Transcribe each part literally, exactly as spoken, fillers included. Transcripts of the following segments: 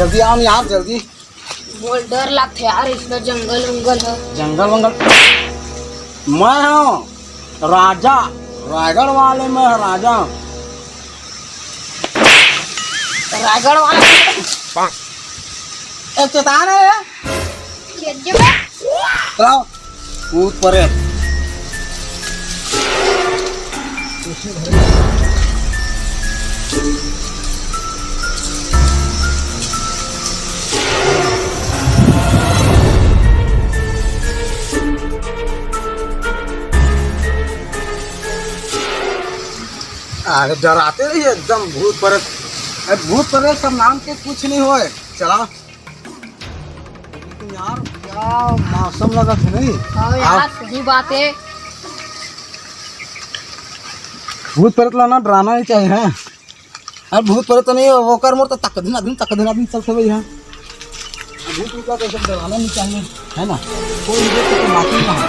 जल्दी आओ ना यार, जल्दी। मोला डर लगथे यार, इसमें जंगल वंगल है। जंगल वंगल? मैं हूँ राजा, रायगढ़ वाले मैं हूँ राजा। रायगढ़ वाले? ए, चेतान है। चलाओ। भूत प्रेत। अरे, डराते नहीं एकदम भूत प्रेत। अरे, भूत प्रेत सब नाम के कुछ नहीं होए। चला। लेकिन यार, क्या मौसम लगा था नहीं? हाँ यार, आप सही बात है। भूत प्रेत ला ना डराना नहीं चाहिए, हैं? अरे भूत प्रेत तो नहीं हो, वो कर मोर तो तक दिन आदमी, तक दिन आदमी चल से भैया। भूत प्रेत का तो सब डराना नहीं चाहिए, है ना? कोई इधर से तो बात ही ना हो।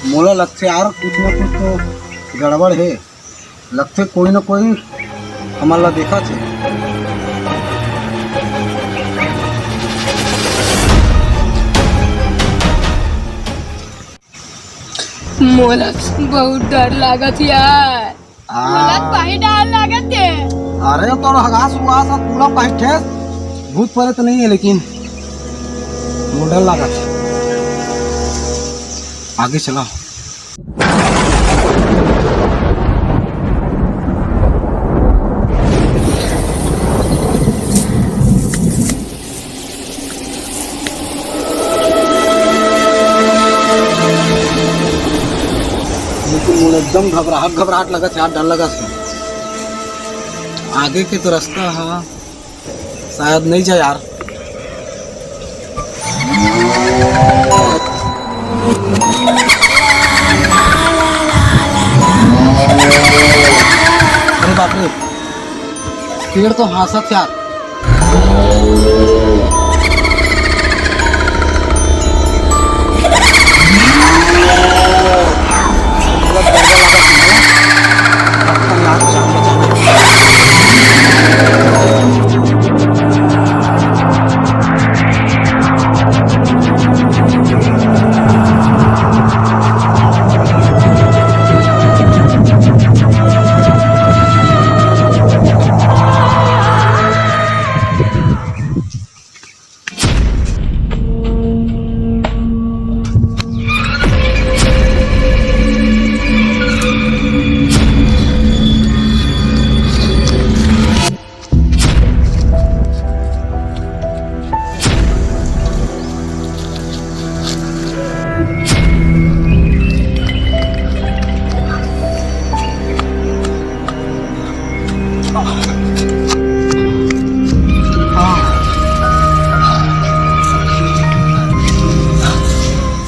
मोला लगथे यार, कुछ ना कुछ तो गड़बड़ है। लगथे कोई ना कोई हमन ला देखत हे। मोला बहुत डर लागत हे यार। आ। मोला कहीं डर लागत हे। अरे, तोर हगास उगास ह पूरा पहिठे। भूत प्रेत नहीं है, लेकिन मोला डर लागत हे। आगे चला। लेकिन मोला एकदम घबराहट, घबराहट लगत हे यार, डर लगत हे। आगे के तो रास्ता ह शायद नहीं जाए यार। अरे बाप रे, पेड़ तो हाँसत यार।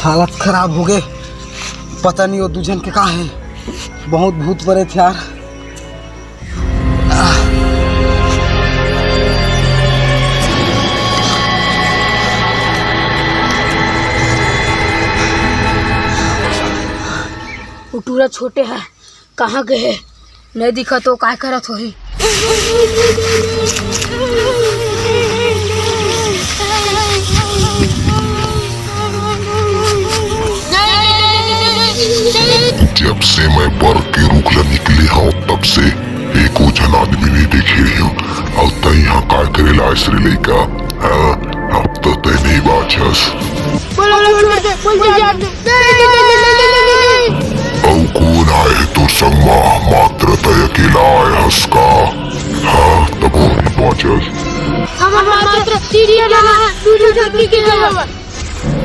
हालत खराब हो गे। पता नहीं वो दू झन के का हे, बहुत भूत प्रेत हे यार। वो टूरा छोटे हे, कहाँ गे हे? नहीं दिखा तो काय करत होही? जब से मैं बर के रूख ल निकले हंव, तब से एको झन आदमी नइ देखे हंव। अउ तैं इहाँ का करे ला आइस रे लइका? हाँ, अब तो तैं नइ बाँचस। अउ कोन आए हे तोर संग मा? मात्र तैं अकेला आए हस का? हाँ, तभो नइ बाँचस। हमन मात्र तीन झन हन, दू झन के हवन।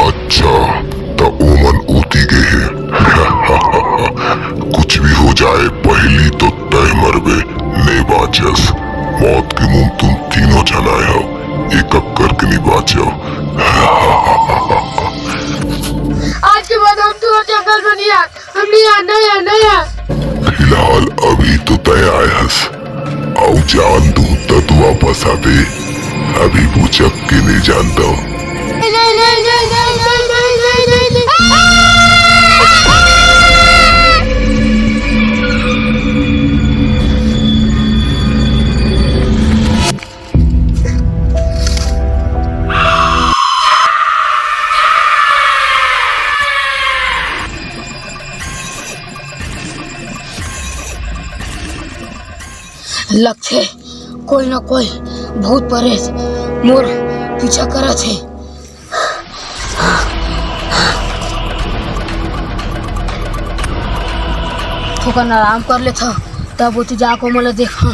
अच्छा, त ओमन ओती गे हे। कुछ भी हो जाए, पहिली तो तैं मरबे, नइ बाँचस। मौत के मुँह म तुम तीनों झन आए हव, एक एक करके नइ बाँचव। आज के बाद हम तुँहर जंगल म नइ आन, हम नइ आन, नइ आन, नइ आन। फिलहाल अभी तो तैं आए हस, अउ जान दूँ त तू वापस आबे, अभी बुचक के नइ जान दँव। नहीं, नहीं, नहीं। आ! लगथे कोई ना कोई भूत परेत मोर पीछा करत हे। थोकन आराम कर लेथव, तब ओती जाके ओमन ला देखहूं।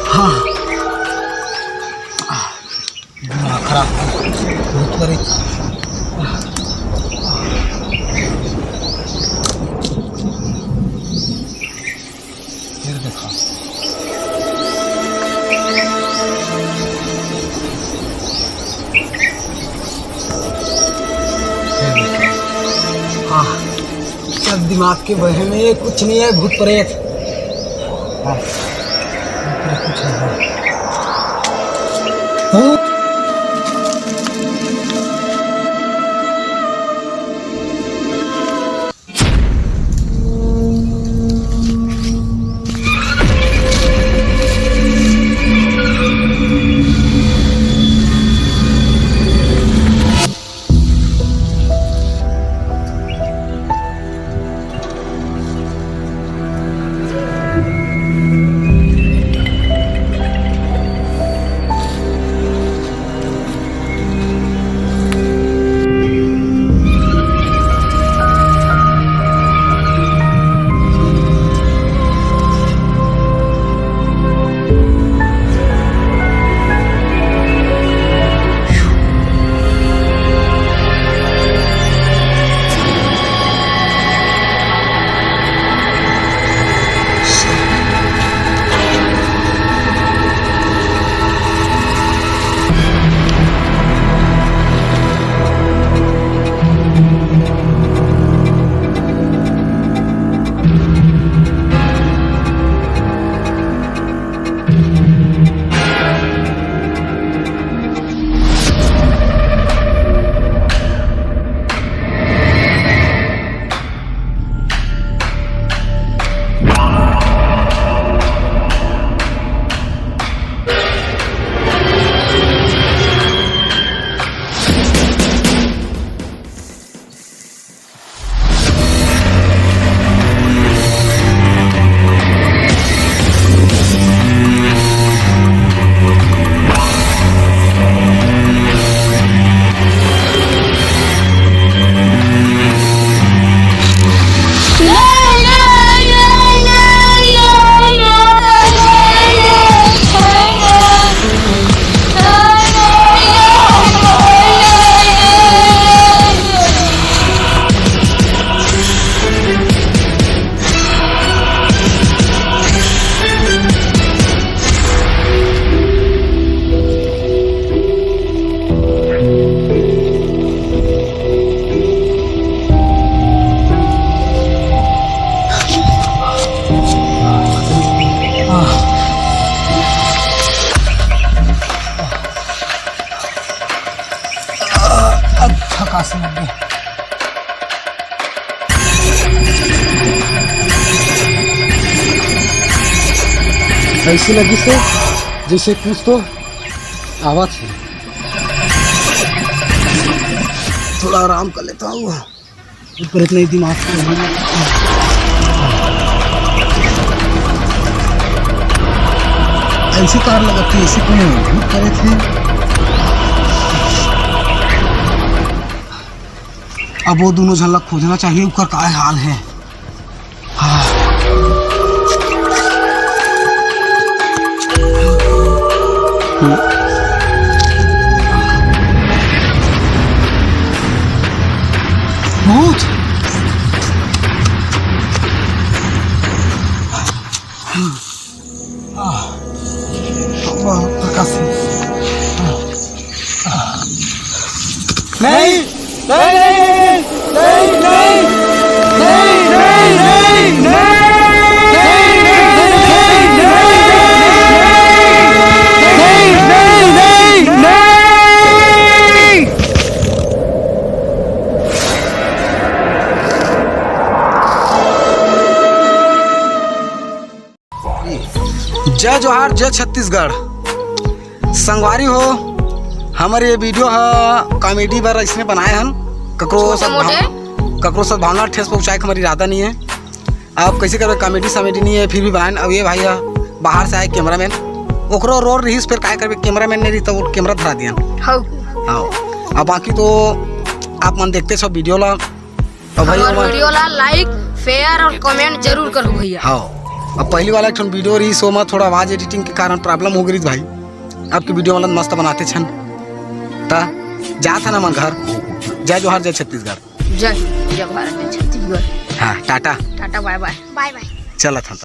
हाँ। दिमाग खराब हो गया। भूत परेत। फिर देखा। फिर देखा। हाँ, सब दिमाग के वहम है, कुछ नहीं है, भूत परेत। हाँ, भूत परेत कुछ नहीं है। भूत। अब थकासी लग गई। ऐसे लगिस हे जैसे कुछ तो आवत हे। थोड़ा आराम कर लेता हूँ। ऊपर इतना ही दिमाग को ऐसे तार लगत थे, ऐसे कौन भूत करे थे? अब वो दोनों झन ला खोजना चाहिए, ओकर का हाल है। हाँ। भूत। आह, बहुत थकासी। नहीं, नहीं, नहीं। जय जोहार, जय छत्तीसगढ़। संगवारी हो, हमर ये video ह comedy बर अइसने बनाए हन। ककरो छोटे साथ मोटे। भाव-, ककरो साथ भावना ठेस पहुँचाए के हमर इरादा नहीं है। अब कैसे करबे, comedy समडी नहीं है, फिर भी बनाएन। अब ये भाई ह बाहर से आए cameraman, ओकरो role रहिस, फिर काय करबे, cameraman नहीं रही तो वो camera धरा दियन। हौ। हाँ, अब बाकी तो आप मन देखते छव video ला। अब भाई हमर हमर video ला like, share और comment जरूर करहू भैया। हाँ, अब पहली वाला एक ठन video रहिस, ओमा थोड़ा आवाज editing के कारण problem हो गई भाई। अब की video मतलब मस्त बनाते छन। त जात हन हमन घर। जय जोहार, जय छत्तीसगढ़। जय हिंद, जय भारत, जय छत्तीसगढ़। हाँ, Tata. Tata, bye bye। Bye bye। चलत हन।